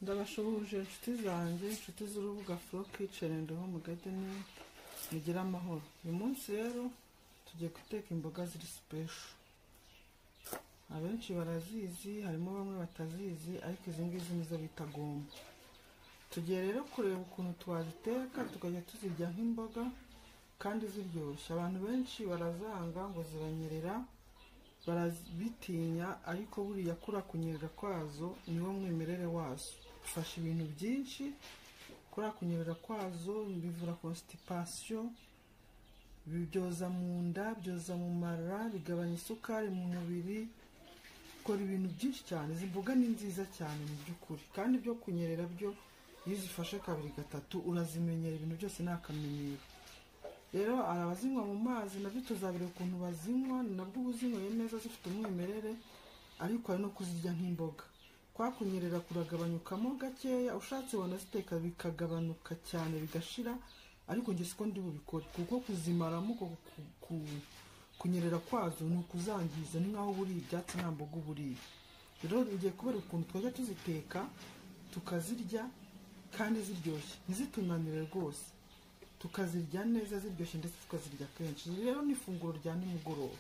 Ndabashuhuje inshuti zanjye, inshuti z'urubuga Flo Kitchen and Home Gardening, mugire amahoro. Uyu munsi rero tugiye guteka imboga ziri special. Abenshi barazizi, harimo bamwe batazizi, ariko izi ngizi nizo bita gombo. Tugiye rero kureba ukuntu twaziteka tukajya tuzirya nk'imboga kandi ziryoshye. Abantu benshi barazanga ngo ziranyerera, barabitinya, ariko buriya kura kunyerera kwazo niwo mwimerere wazo. Bifasha ibintu byinshi, kura kunyerera kwazo bivura constipation, byoza mu nda, byoza mu mara, bigabanya isukari mu mubiri, bikora ibintu byinshi cyane. Izi mboga ni nziza cyane mu by'ukuri, kandi byo kunyerera byo iyo uzifashe kabiri gatatu urazimenyera, ibintu byose ni akamenyero. Rero hari abazinywa mu mazi, nabyo tuzabira ukuntu bazinywa, nabwo uba uzinyweye neza zifite umwimerere, ariko hari no kuzirya nk'imboga. Kwa kunyerera kuragabanyukamo gakeya, ushatse wanaziteka bikagabanuka cyane bigashira, ariko njye siko ndi bubikore, kuko kuzimaramo kunyerera kwazo ni ukuzangiza, ni nkaho buriye ibyatsi nta mboga uba uriye. Rero ngiye kubera ukuntu twajya tuziteka tukazirya kandi ziryoshye, ntizitunanire rwose, tukazirya neza ziryoshye ndetse tukazirya kenshi. Rero ni ifunguro rya nimugoroba,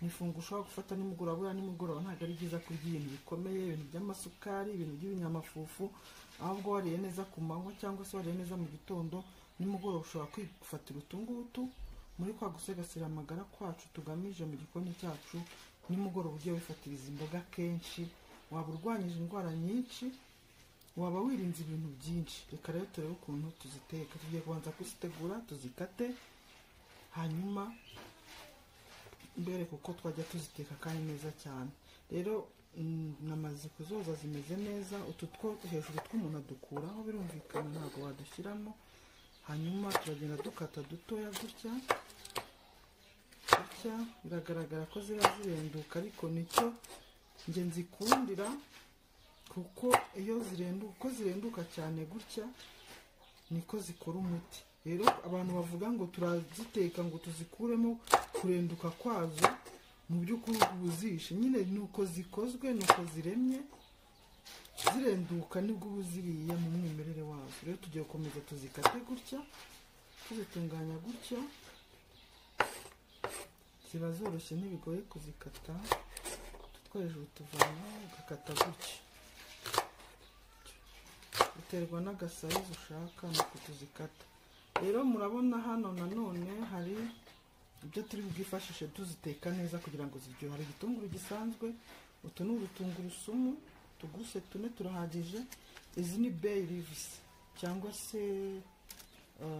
ni ifunguro ushobora gufata nimugoroba. Buriya nimugoroba ntabwo ari byiza kurya ibintu bikomeye, ibintu by'amasukari, ibintu by'ibinyamafufu, ahubwo wariye neza ku manywa cyangwa se wariye neza mu gitondo, nimugoroba ushobora kwifatira utungutu muri kwa gusegasira amagara kwacu tugamije mu gikoni cyacu. Nimugoroba ujye wifatira izi mboga kenshi, waba urwanyije indwara nyinshi, waba wirinze ibintu byinshi. Reka rero turebe ukuntu tuziteka. Tugiye kubanza kuzitegura, tuzikate, hanyuma mbereke uko twajya tuziteka kandi neza cyane. Rero namaze kuzoza zimeze neza, utu two hejuru tw'umuntu adukuraho, birumvikana ntabwo wadushyiramo. Hanyuma turagenda dukata dutoya gutya gutya, biragaragara ko ziba zirenduka, ariko nicyo njye nzikundira, kuko iyo zirenduka, uko zirenduka cyane gutya niko zikora umuti. Rero abantu bavuga ngo turaziteka ngo tuzikuremo kurenduka kwazo, mu by'ukuri ubuzishe nyine nuko zikozwe, nuko ziremye, zirenduka nibwo uba uziriye mu mwimerere wazo. Rero tugiye gukomeza tuzikate gutya, tuzitunganya gutya, ziba zoroshye ntibigoye kuzikata. Utwo hejuru tuvanaho ugakata gutya, biterwa n'agasayizi ushaka nuko tuzikata. Rero murabona hano nanone hari ibyo turi bwifashishe tuziteka neza kugira ngo ziryohe. Hari igitunguru gisanzwe, utu ni udutungurusumu tuguse tune turahagije. Izi ni bay leaves cyangwa se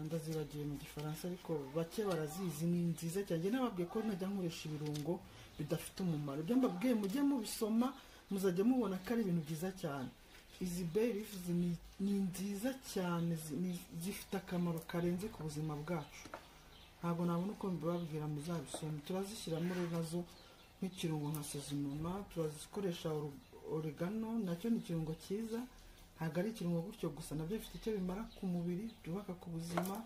ndazibagiye mu gifaransa, ariko bake barazizi, ni nziza cyane. Nababwiye ko ntajya nkoresha ibirungo bidafite umumaro, ibyo mbabwiye mujye mubisoma, muzajya mubona ko ari ibintu byiza cyane. Izi bay leaves ni nziza cyane, zifite akamaro karenze ku buzima bwacu, ntabwo nabona uko mbibabwira, muzabisome. Turazishyiramo rero nazo nk'ikirungo nka sezinoma, turazikoresha oregano, nacyo ni ikirungo cyiza, ntabwo ari ikirungo gutyo gusa, nabyo bifite icyo bimara ku mubiri, byubaka ku buzima.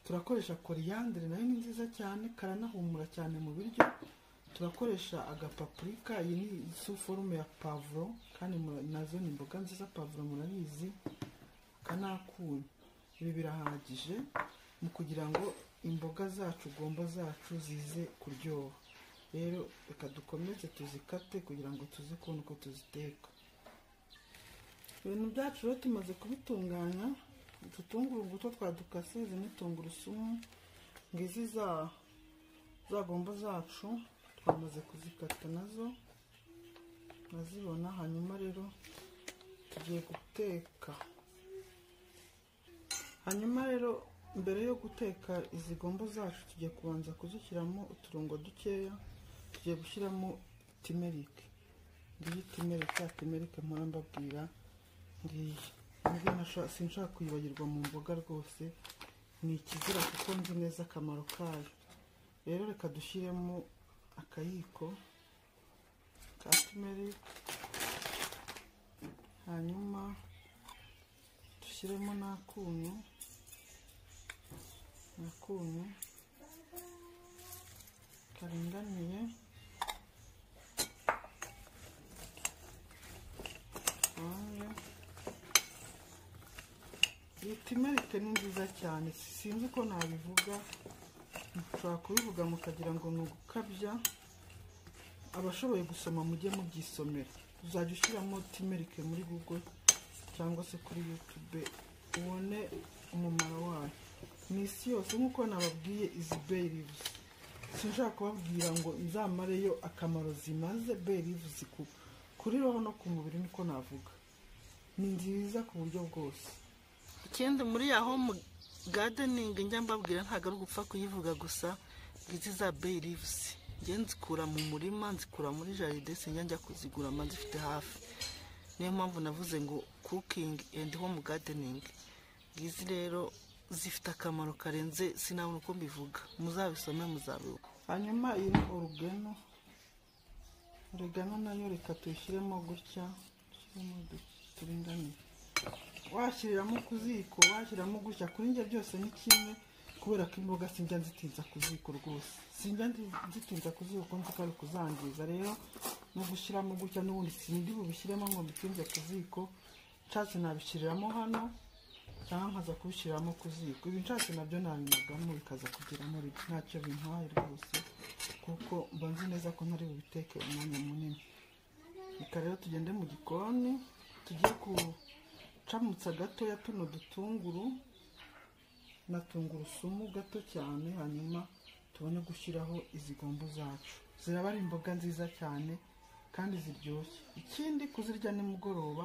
Turakoresha koriyandere, nayo ni nziza cyane, karanahumura cyane mu biryo. Turakoresha agapapurika, iyi ni suforume ya pavuro, kandi nazo ni imboga nziza, pavuro murabizi, kanakunyu. Ibi birahagije mu kugira ngo imboga zacu, gombo zacu zize kuryoha. Rero reka dukomeze tuzikate kugira ngo tuze kubona uko tuziteka. Ibintu byacu rero tumaze kubitunganya, utu tunguru nguto twadukase, izi ni tungurusumu, ngizi za gombo zacu twamaze kuzikata nazo nazibona. Hanyuma rero tugiye guteka. Hanyuma rero mbere yo guteka izi gombo zacu tugiye kubanza kuzishyiramo uturungo dukeya. Tugiye gushyiramo timerike, ngiyi timerike, ya timerike mpora mbabwira ngiyi, sinshaka kuyibagirwa mu mboga rwose, ni ikizira kuko nzi neza akamaro kayo. Rero reka dushyiremo akayiko ka timerike, hanyuma dushyiremo n'akunyu, akunyu karinganiye, Turmeric ni nziza cyane, sinzi uko nabivuga, nshobora kubivuga mukagira ngo ni ugukabya. Abashoboye gusoma mujye mubyisomera, uzajya ushyiramo turmeric muri Google cyangwa se kuri YouTube ubone umumaro wayo. Ni isi yose nk'uko nababwiye, izi bay leaves sinshaka kubabwira ngo nzamareyo akamaro zimaze. Bay leaves kuri roho no ku mubiri niko navuga, ni nziza ku buryo bwose. Ikindi muri ya home gardening njya mbabwira, ntabwo ari ugupfa kuyivuga gusa. Ngizi za bay leaves njye nzikura mu murima, nzikura muri jardin, sinjya njya kuzigura, mba nzifite hafi. Niyo mpamvu navuze ngo cooking and home gardening. Ngizi rero zifite akamaro karenze, sinabona uko mbivuga, muzabisome muzabibona. Hanyuma iyi ni oregano. Oregano nayo reka tuyishyiremo gutya, dushyiremo turinganiye. Washyiriramo ku ziko, washyiramo gutya, kuri njye byose ni kimwe, kubera ko imboga sinjya nzitinza ku ziko rwose, sinjya nzitinza ku ziko kuko nzi ko ari kuzangiza. Rero no gushyiramo gutya n'ubundi sindi bubishyiremo ngo mbitinze ku ziko. Nshatse nabishyiriramo hano cyangwa nkaza kubishyiramo ku ziko. Ibi nshatse nabyo nabinagamo bikaza kugeramo, ntacyo bintwaye rwose, kuko mba nzi neza ko ntari bubiteke umwanya munini. Reka rero tugende mu gikoni, tugiye gucamutsa gatoya tuno dutunguru na tungurusumu gato cyane, hanyuma tubone gushyiraho izi gombo zacu. Ziraba ari imboga nziza cyane kandi ziryoshye. Ikindi, kuzirya nimugoroba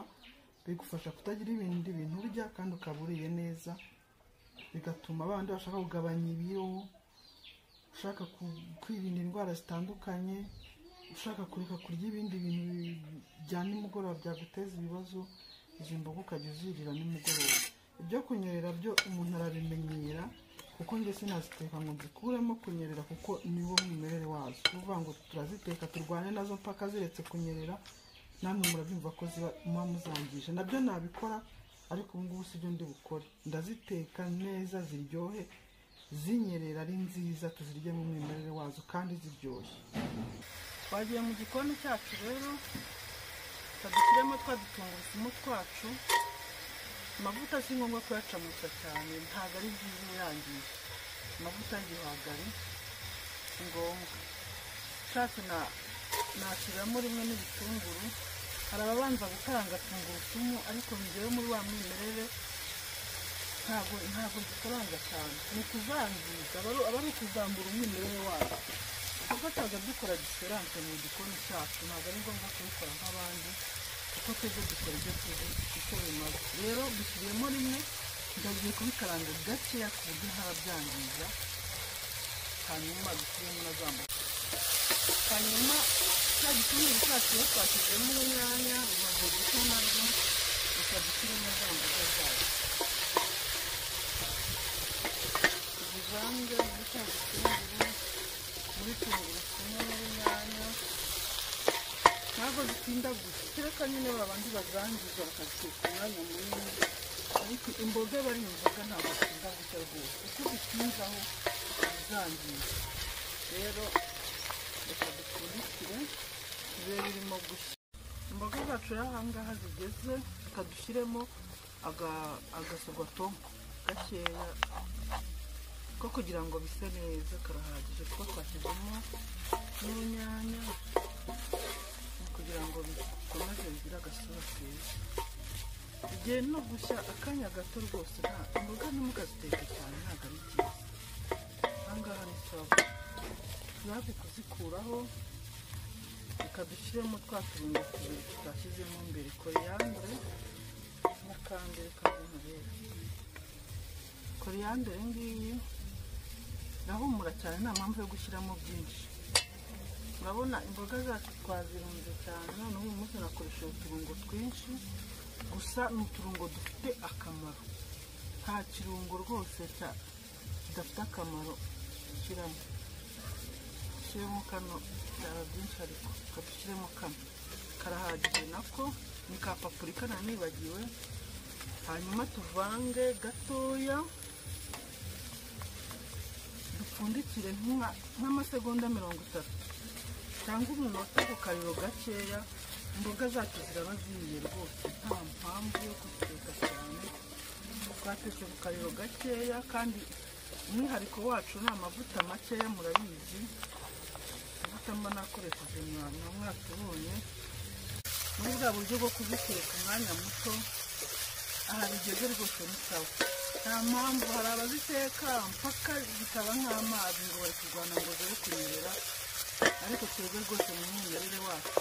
bigufasha kutagira ibindi bintu urya kandi ukaba uriye neza, bigatuma abandi bashaka kugabanya ibiro, ushaka kwirinda indwara zitandukanye, ushaka kureka kurya ibindi bintu bya nimugoroba byaguteza ibibazo, izi mboga ukajya uzirira nimugoroba. Ibyo kunyerera byo umuntu arabimenyera, kuko njye sinaziteka ngo nzikuremo kunyerera, kuko niwo mwimerere wazo. Ni ukuvuga ngo turaziteka turwane nazo mpaka ziretse kunyerera, namwe murabyumva ko ziba muba muzangije. Nabyo nabikora, ariko ubu ngubu sibyo ndi bukore. Ndaziteka neza ziryohe, zinyerera ari nziza, tuzirye mu mwimerere wazo kandi ziryoshye. Twagiye mu gikoni cyacu rero, dushyiremo twa dutungurusumu twacu. Amavuta si ngombwa kuyacamutsa cyane, ntabwo ari byiza uyangije. Amavuta y'igihwagari si ngombwa. Nshatse nashyiramo rimwe n'ibitunguru. Hari ababanza gukaranga tungurusumu, ariko njyewe muri wa mwimerere ntabwo zikaranga cyane, ni ukuzangiza, aba ari ukuzambura umwimerere wazo, kuko tuba dukora différence mu gikoni cyacu. Ntabwo ari ngombwa kubikora nk'abandi, kuko twebwe dukora ibyo tuzi icyo bimaze. Rero dushyiriyemo rimwe, ndagiye kubikaranga gakeya ku buryo ntarabyangiza, hanyuma dushyiremo na za mboga. Hanyuma cya gitunguru cyacu iyo twashyizemo urunyanya rumaze gushya, narwo reka dushyiremo za mboga zacu, tuzivange muri cya gitunguru, muri tungurusumu n'urunyanya. Ntabwo zitinda gusa, kereka nyine babandi bazangiza bakaziteka umwanya munini, ariko imboga bari imboga ntabwo zitinda gushya rwose. Uko uzitinzaho uzangiza. Rero reka dupfundikire bibe birimo gushya. Imboga zacu rero aha ngaha zigeze, reka dushyiremo agasogoto gakeya ko kugira ngo bise neza. Karahagije kuko twashyizemo n'urunyanya kugira ngo bikomeze bigire agasura keza. Bigiye no gushya akanya gato rwose. Nta imboga ntimukaziteke cyane, ntabwo ari byiza. Aha ngaha ni sawa, turi hafi kuzikuraho. Reka dushyiremo twa turungo tubiri tutashyizemo mbere, coriandre n'akandi. Reka nkurebe coriandre ngiyi, irahumura cyane, nta mpamvu yo gushyiramo byinshi. Urabona imboga zacu twazirunze cyane. Noneho uyu munsi nakoresheje uturungo twinshi, gusa ni uturungo dufite akamaro. Nta kirungo rwose kidafite akamaro ushyiramo. Dushyiremo kano, byaba byinshi, ariko reka dushyiremo kano, karahagije. Nako ni ka paprika nanibagiwe. Hanyuma tuvange gatoya, dupfundikire nk'amasegonda 30 cyangwa umunota ku kariro gakeya. Imboga zacu ziraba zihiye rwose, nta mpamvu yo kuziteka cyane. Twatetse ku kariro gakeya, kandi umwihariko wacu ni amavuta makeya, murabizi. Amavuta mba nakoresheje mwatubonye muri bwa buryo bwo kuziteka umwanya muto. Aha bigeze rwose ni sawa, nta mpamvu. Hari abaziteka mpaka zikaba nk'amazi ngo bari kurwana ngo zibe kunyerera, ariko twebwe rwose mu mwimerere wacu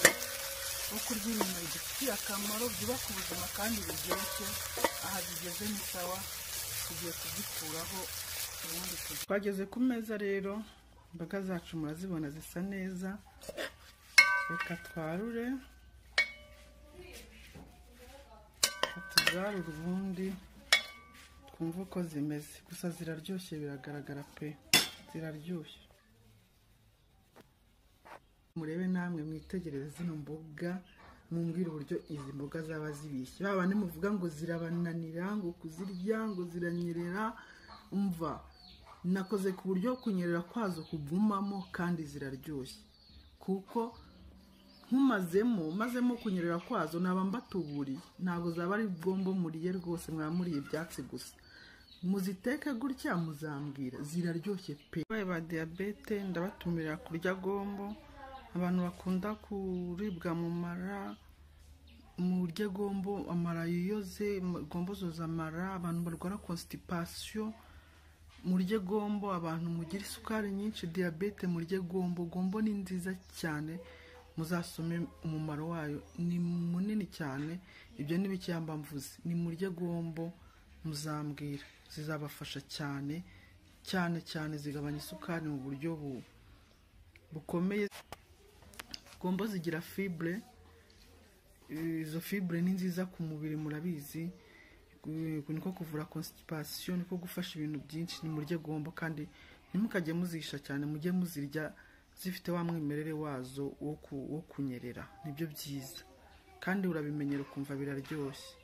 wo kurya ibintu bidufitiye akamaro, byubaka ubuzima kandi biryoshye, aha bigeze ni sawa. Tugiye kuzikuraho ubundi twageze ku meza. Rero imboga zacu murazibona zisa neza, reka twarure, tuzarure ubundi twumve uko zimeze. Gusa ziraryoshye, biragaragara pe, ziraryoshye. Murebe namwe mwitegereze zino mboga, mumbwire uburyo izi mboga zaba zibishye. Ba bandi muvuga ngo zirabananira, ngo kuzirya ngo ziranyerera, umva nakoze ku buryo kunyerera kwazo kugumamo kandi ziraryoshye, kuko nkumazemo mazemo kunyerera kwazo naba mbatuburiye, ntabwo zaba ari gombo muriye rwose, mwamuriye ibyatsi gusa. Muziteke gutya muzambwira, ziraryoshye pe. Abarwayi ba diyabete ndabatumira kurya gombo. Abantu bakunda kuribwa mu mara, murye gombo, amara yiyoze, gombo zoza amara. Abantu barwara constipation murye gombo. Abantu mugira isukari nyinshi, diyabete, murye gombo. Gombo ni nziza cyane, muzasome umumaro wayo ni munini cyane. Ibyo ni bikeya mba mvuze, ni murye gombo muzambwira, zizabafasha cyane cyane cyane, zigabanya isukari mu buryo bukomeye. Gombo zigira fibre, izo fibre ni nziza ku mubiri murabizi, niko kuvura constipation, niko gufasha ibintu byinshi. Ni murye gombo kandi ntimukajye muzisha cyane, mujye muzirya zifite wa mwimerere wazo wo kunyerera, nibyo byiza kandi urabimenyera ukumva biraryoshye.